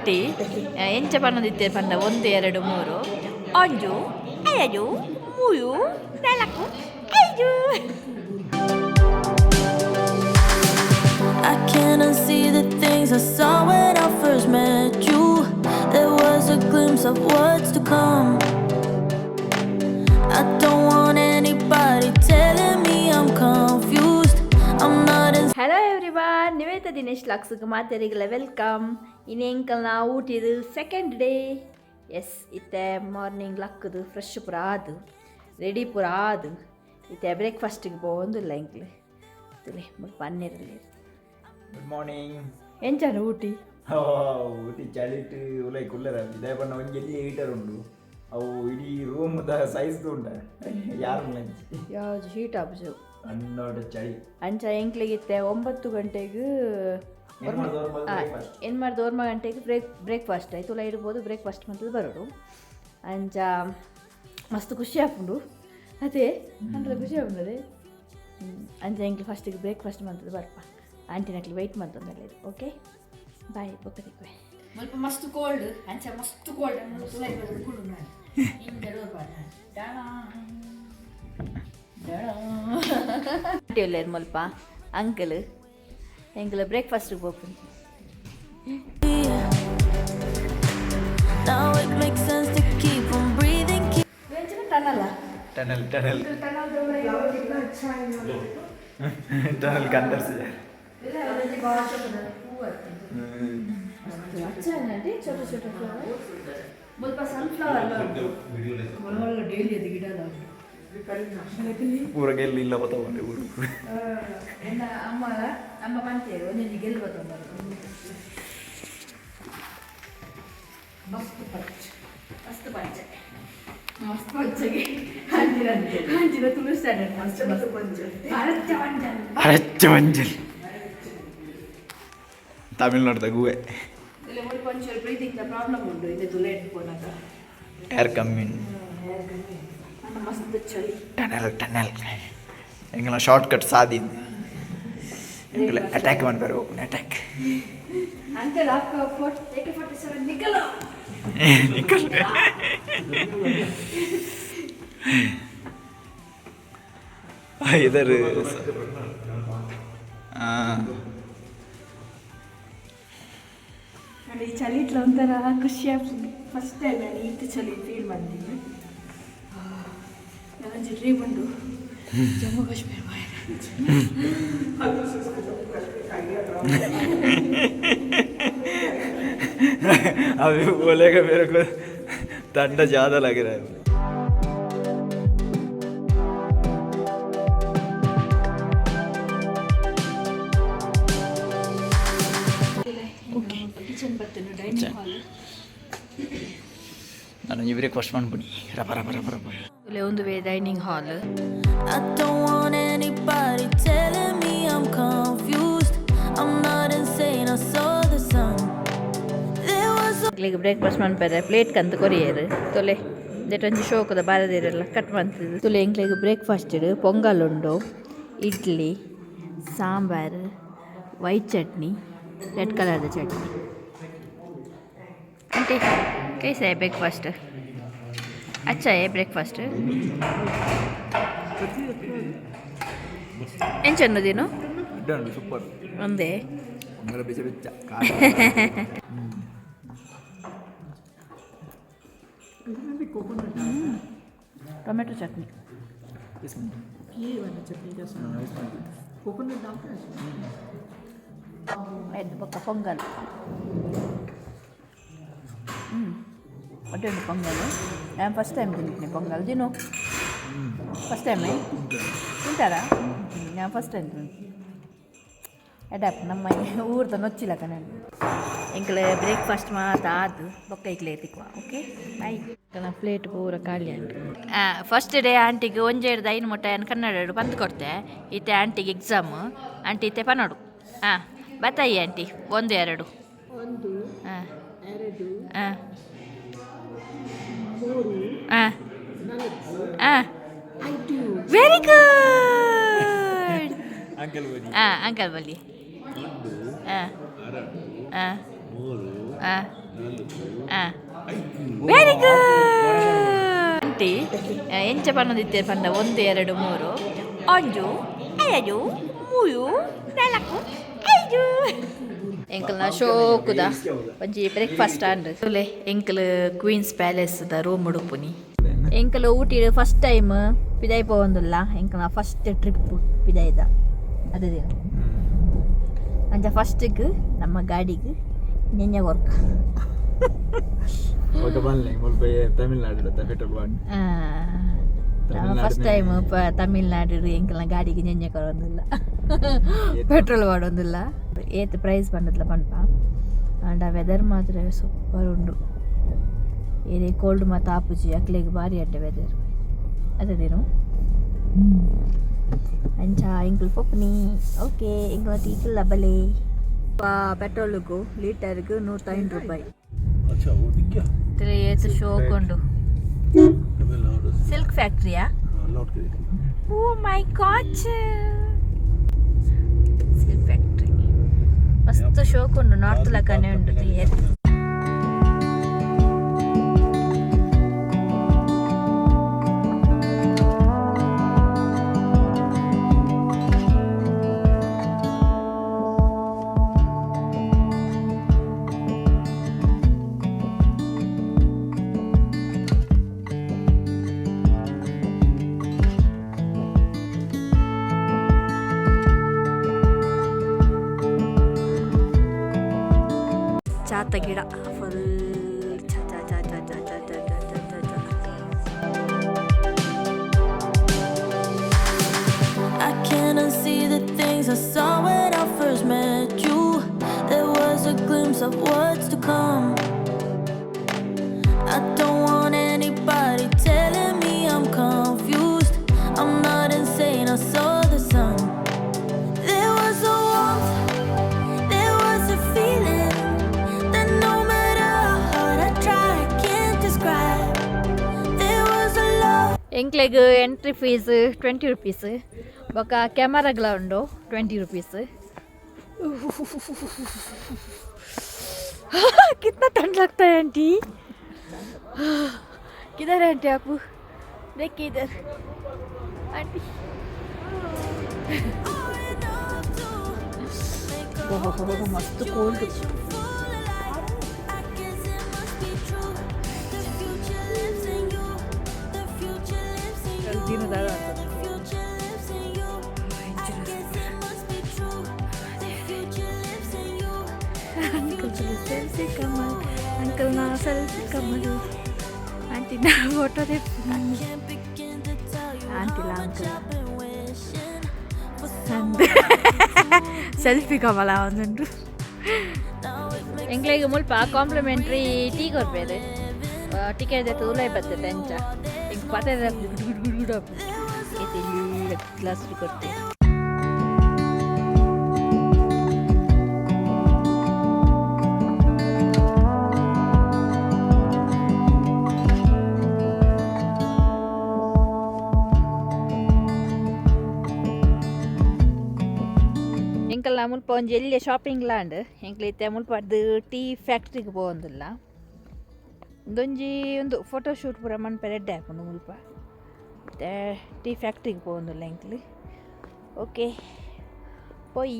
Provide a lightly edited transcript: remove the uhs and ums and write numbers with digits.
Aunty ಎಂಚ ಪನ್ನೊಂದಿತ್ತೆ ಪಂಡ ಒಂದು ಎರಡು ಮೂರು ಒಂಜು ಐದು ಮೂರು ನಾಲ್ಕು ಐದು. I can't unsee the things I saw when I first met you. There was a glimpse of what's to come. I don't want anybody telling me I'm confused. I'm not in hello everyone, Nivetha Dinesh ಲಾಕ್ಸ್ಗೆ ಮಾತೆರಿಗೆಲ್ಲ welcome. ಇನ್ನು ಎಂಕಲ್ ನಾವು ಊಟಿದು second day. S, ಇತ್ತೆ morning ಲಕ್ಕದು fresh ಪೂರ ಆದು ready ಪೂರ ಆದು ಇತ್ತೆ ಬ್ರೇಕ್ಫಾಸ್ಟಿಗೆ ಪೋವೊಂದಿಲ್ಲ ಎಂಕ್ಲು. ತುಲೆ ಮುಲ್ಪ ಪನ್ನಿರಲಿ. Good morning. ಎಂಚನ ಊಟಿ? ಊಟಿ ಚಳಿಟ್ ಉಲೈ ಕುಲ್ಲರ ಇದೇ ಬಣ್ಣ ಒಂಜಿ ಎಲ್ಲಿ ಹೀಟರ್ ಉಂಡು, ಅವು ಇಡೀ ರೂಮ್ the size ಉಂಡ ಯಾರು ಲಂಚ್. ಯಾವ್ದು ಹೀಟ್ ಆಪುಜು. ಅನ್ನೋಟ ಚಳಿ. ಅಂಚ ಎಂಕ್ಲಿಗಿತ್ತೆ 9 ಗಂಟೆಗೆ. ಏನ್ ಮಾಡೋದು ಅವ್ರು ಮೊದ್ಲು breakfast? ಏನು ಮಾಡ್ದು ಒರ್ಮ ಗಂಟೆಗೆ ಬ್ರೇಕ್ಫಾಸ್ಟ್ ಆಯ್ತು ಉಲ ಇರ್ಬೋದು, ಬ್ರೇಕ್ಫಾಸ್ಟ್ ಮಂತದ್ದು ಬರೋಡು. ಅಂಚ ಮಸ್ತ್ ಖುಷಿ ಆಪುಂಡು ಅದೇ ಅಂದ್ರೆ ಖುಷಿ ಆಪುಂಡು. ಅಂಚ ಎಂಕ್ಲು ಫಸ್ಟಿಗೆ ಬ್ರೇಕ್ಫಾಸ್ಟ್ ಮಂತದ್ದು ಬರ್ಪ, ಆಂಟಿನಕ್ಲಿ ವೆಯ್ಟ್ ಮಂತೊಂದಲ್ಲ. ಓಕೆ, ಬಾಯ್, ಬೊಕ್ಕ ಮುಲ್ಪ ಮಸ್ತ್ ಕೋಲ್ಡ್, ಅಂಚ ಮಸ್ತ್ ಕೋಲ್ಡ್. ಆಂಟಿ ಉಲ್ಲೇರ್ ಮುಲ್ಪ, ಅಂಕಲ್ ಎಂಕ್ಲ ಬ್ರೇಕ್ಫಾಸ್ಟ್ಗೆ ಪೋಪುಂಡು. Now it makes sense to keep on breathing. Keep tunnel. Tunnel, tunnel, tunnel अंदर से जा. छोटे छोटे ಫ್ಲವರ್, ಮುಲ್ಪ ಸನ್ಫ್ಲವರ್. ಪೂರ ಗೆಲ್ಲಿ ಇಲ್ಲ ಬತ್ತವಂಡೆ ಊರು. ಎನ್ನ ಅಮ್ಮ ಅಮ್ಮ ಪಂತೇರು ಒಂದೊಂದು ಗೆಲ್ಲು ಬತ್ತೊಂಬರು. ಮಸ್ತ್ ಪಂಚ್, ಮಸ್ತ್ ಪಂಚೆ, ಮಸ್ತ್ ಪಂಚೆಗೆ ಅಂಜಿನ ಅಂಜಿನ ತುಳು ಸ್ಟ್ಯಾಂಡರ್ಡ್ ಮಸ್ತ್ ಮಸ್ತ್ ಪಂಚೆ, ಅರಚ್ಚ ಪಂಚ. ಅರಚ್ಚ ಮಂಜಲ್ ತಮಿಳ್ನಾಡ್ದ ಗುವೆ. ಇಲ್ಲ, ಮುಲ್ಪ ಒಂಚೂರು ಬ್ರೀತಿಂಗ್ ಪ್ರಾಬ್ಲಮ್ ಉಂಟು ಇದೆ ತುಲೆ ಪೋನಾಗ. ಏರ್ ಕಮ್ಮಿ. ಮಸ್ತ್ ಚಳಿ. ಟನಲ್, ಟನಲ್ ಎಂಗಲ ಶಾರ್ಟ್ ಕಟ್ ಸಾದಿ. ಎಂಗಲ ಅಟ್ಯಾಕ್ ಮಾಡ್ತಾರೆ, ಓಪನ್ ಅಟ್ಯಾಕ್. अंकल, आपका AK-47 निकलो. निकल. इधर हाँ. ಈ ಚಳಿಟ್ಲ ಒಂಥರ ಖುಷಿ ಆಗ್ತದೆ. ಫಸ್ಟ್ ಟೈಮ್ ನಾನು ಈತ ಚಳಿ ಫೀಲ್ ಮಾಡ್ತೀನಿ. ನಾನೊಂಜಿ ಡ್ರೀಮ್ ಉಂಟು, ಜಮ್ಮು ಕಾಶ್ಮೀರ. अभी बोलेगा, मेरे को ठंडा ज़्यादा लग रहा है. ಓಕೆ, ಕಿಚನ್ ಬರ್ತೇನೆ, ಡೈನಿಂಗ್ ಹಾಲ್. ನಾನು ಈ ಬ್ರೇಕ್ಫಾಸ್ಟ್ ಮಾಡ್ಬಿಡಿ, ರಪ ರಪ ರಪ ರಪ. ಒಂದು way dining hall. I don't want anybody telling me I'm confused. I'm not insane. I saw the sun. There was a ಈಗ ಬ್ರೇಕ್ಫಾಸ್ಟ್ ಮನ್ಪೆರೆ ಪ್ಲೇಟ್ ಕಂತ ಕೊರಿಯರ್. ತೊಲೆ ಒಂಜಿ ಶೋಕದ ಬಾರದಿರಲ್ಲ ಕಟ್ ಮಂತದ್ದು. ತುಲೆ ಎಂಕ್ಲೆಗ್ ಬ್ರೇಕ್ಫಾಸ್ಟ್ ಪೊಂಗಲ್ ಉಂಡು, ಇಡ್ಲಿ, ಸಾಂಬಾರ್, ವೈಟ್ ಚಟ್ನಿ, ರೆಡ್ ಕಲರ್ದ ಚಟ್ನಿ. आंटी, कैसा है ब्रेकफास्ट? अच्छा है ब्रेकफास्ट? ಎಂಚ ದಿನು? ಸೂಪರ್. ಒಂದೇ. ಪೊಂಗಲ್ ಬೆಚ್ಚ ಬೆಚ್ಚ. ಟೊಮೆಟೊ ಚಟ್ನಿ. ये वाला चटनी कैसा? कोकोनट डालते हैं इसमें? ಆಯ್ತು, ಬೊಕ್ಕ ಪೊಂಗಲ್. ಹ್ಞೂ ಹೊಟ್ಟೆ ಉಂಟು ಪೊಂಗಲ್. ನಾನು ಫಸ್ಟ್ ಟೈಮ್ ತಿಂತೀನಿ ಪೊಂಗಲ್. ದಿನು ಫಸ್ಟ್ ಟೈಮ್ ತಿಂತಾರಾ? ನಾನು ಫಸ್ಟ್ ಟೈಮ್ ತಿಂತೀನಿ. ಎಡಪ್ ನಮ್ಮ ಊರ್ದ ನೊಚ್ಚಿಲ್ಲ ಕಣ. ಎಂಕ್ಲೆ ಬ್ರೇಕ್ಫಾಸ್ಟ್ ಮಾತ ಆದು ಬೊಕ್ಕ ಇಕ್ಲೆ ತಿಕ್ವ. Okay, bye. ಪ್ಲೇಟ್ ಪೂರ ಖಾಲಿ ಆಂಟಿ. ಫಸ್ಟ್ ಡೇ ಆಂಟಿಗೆ ಒಂಜೆಡ್ದು ಐನು ಮುಟ್ಟ ಏನು ಕನ್ನಡ ಬಂದು ಕೊಡ್ತೆ. ಇತ್ತೆ ಆಂಟಿಗೆ ಎಕ್ಸಾಮ್. ಆಂಟಿ ಇತ್ತೆ ಪನೋಡು. ಹಾಂ, ಬತ್ತಾಯಿ ಆಂಟಿ, ಒಂದು ಎರಡು. ಒಂದು. ಹಾಂ. ಎರಡು. ಹಾಂ. ಮೂರು. ಹಾಂ. ನಾಲ್ಕು. ಹಾಂ. ಐದು. Very good. ಅಂಕಲ್ ಬನ್ನಿ. ಹಾಂ, ಅಂಕಲ್ ಬಲ್ಲಿ. ಹಾಂ ಹಾಂ. ಮೂರು. ಹಾಂ. ಹಾಂ, ವೆರಿ ಗುಡ್ ಆಂಟಿ. ಎಂಚ ಪನ್ನೊಂದಿತ್ತೇರು ಪಂಡ? 1, 2, 3, 1, 2, 3, 4, 5. ಎಂಕಲ್ನ ಶೋಕುದ ಒಂಜಿ ಬ್ರೇಕ್ಫಾಸ್ಟ್ ಆಂಡ್. ತುಲೆ, ಎಂಕಲ್ ಕ್ವೀನ್ಸ್ ಪ್ಯಾಲೇಸ್ the room ಉಡುಪುನಿ. ಎಂಕಲ್ ಊಟಿಡ್ ಫಸ್ಟ್ ಟೈಮ್ ಪಿದಾಯಿ ಪೋವೊಂದುಲ್ಲ. ಎಂಕಲ್ನ ಫಸ್ಟ್ ಟ್ರಿಪ್ ಪಿದಾಯ್ದ ಅದೇ ದಿನ. ಅಂಚ ಫಸ್ಟಿಗೆ ನಮ್ಮ ಗಾಡಿಗೆ ನೆನ್ನೆ ಕೊರ್ಕ. ಓಕೆ, ಬನ್ನಿ ಮುಲ್ಪ ತಮಿಳ್ನಾಡು ಪೆಟ್ರೋಲ್ ಬಂಡ್. First time Tamil Nadu. ಎಂಕಲ್ನ ಗಾಡಿಗೆ ನೆನ್ನೆ ಕೊರೊಂದಿಲ್ಲ, ಪೆಟ್ರೋಲ್ ಪಾಡೊಂದಿಲ್ಲ. ಏತ್ ಪ್ರೈಸ್ ಪಂಡದ್ಲ ಪನ್ಪ. ಆಂಡ ವೆದರ್ ಮಾತ್ರ ಸೂಪರ್ ಉಂಡು. ಏರೇ ಕೋಲ್ಡ್ ಮಾತ ಆಪುಜಿ. ಅಕ್ಲೆಗ್ ಬಾರಿ ಅಡ್ಡೆ ವೆದರ್ ಅದೇನು. ಅಂಚ ಎಂಕುಲು ಪೊಪ್ಪುನಿ. ಓಕೆ, ಎಂಕಲ್ನ ಟೀಕಲ್ ಬಲೆ. ಪೆಟ್ರೋಲ್ಗು ಲೀಟರ್ಗೆ 105 ರೂಪಾಯಿ. अच्छा, वो दिख गया. ಏತ್ ಶೋಕ್ ಉಂಡು. तमिलनाडु. ಸಿಲ್ಕ್ ಫ್ಯಾಕ್ಟ್ರಿಯಾ? हाँ, लौट के देख. Oh my God, silk factory ಮಸ್ತ್ ಶೋಕ್ ಉಂಡು. ನಾರ್ತ್ ಲಕನೆ ಉಂಡು ತುಯೆರ್. ಚಾತ ಗಿಡ ಫುಲ್ ಚ ಚ ಚ ಚ ಚ ಚ ಚ ಚ ಚ ಚ ಚ. I can't unsee the things I saw when I first met you. There was a glimpse of what's to come. I don't want anybody telling me I'm confused. I'm not insane, I saw the sun. There was a warmth, there was a feeling that no matter how hard I try, I can't describe. There was a love. ಎಂಕ್ಲೆಗ್ entry fees 20 rupees. ಬೊಕ್ಕ ಕ್ಯಾಮರಾಗ್ಲ ಉಂಡು 20 rupees. कितना ठंड लगता है aunty. किधर है aunty आप? देखिए इधर आंटी. मस्त cold. I guess it must be true. The future lives in you. The future lives in you. The future lives in you. I guess it must be true. The future lives in you. Uncle selfie Kamal, uncle ನಾ selfie Kamal, aunty ನಾ photo. Can't begin to tell you Auntie how much uncle. I've been wishing for selfie Kamala ಒಂದುಂಟು. Now it makes ಎಂಕ್ಲೆಗ್ ಮುಲ್ಪ complimentary tea ಕೊರ್ಪೇರು. Ticket ತೂಲೈ ಬರ್ತದೆ. ಅಂಚ ಎಂಕ್ ಪತೆ good good good good ಆಪುಂಡು. Glass ಕೊಡ್ತೇವೆ. ಎಂಕಲ್ನ ಮುಲ್ಪ ಒಂಜಿ ಎಲ್ಯ ಶಾಪಿಂಗ್ ಲ್ಯಾಂಡ್. ಎಂಕ್ಲ ಇತ್ತೆ ಮುಲ್ಪ ಟೀ ಫ್ಯಾಕ್ಟ್ರಿಗೆ ಪೋವೊಂದುಲ್ಲ. ಉಂದೊಂಜಿ ಒಂದು ಫೋಟೋ ಶೂಟ್ ಪೂರ ಮನ್ಪೆರೆ ಎಡ್ಡೆ ಆಪುಂಡು ಮುಲ್ಪ. ಇತ್ತೆ ಟೀ ಫ್ಯಾಕ್ಟ್ರಿಗೆ ಪೋವೊಂದುಲ್ಲ ಎಂಕ್ಲು. ಓಕೆ, ಪೋಯಿ.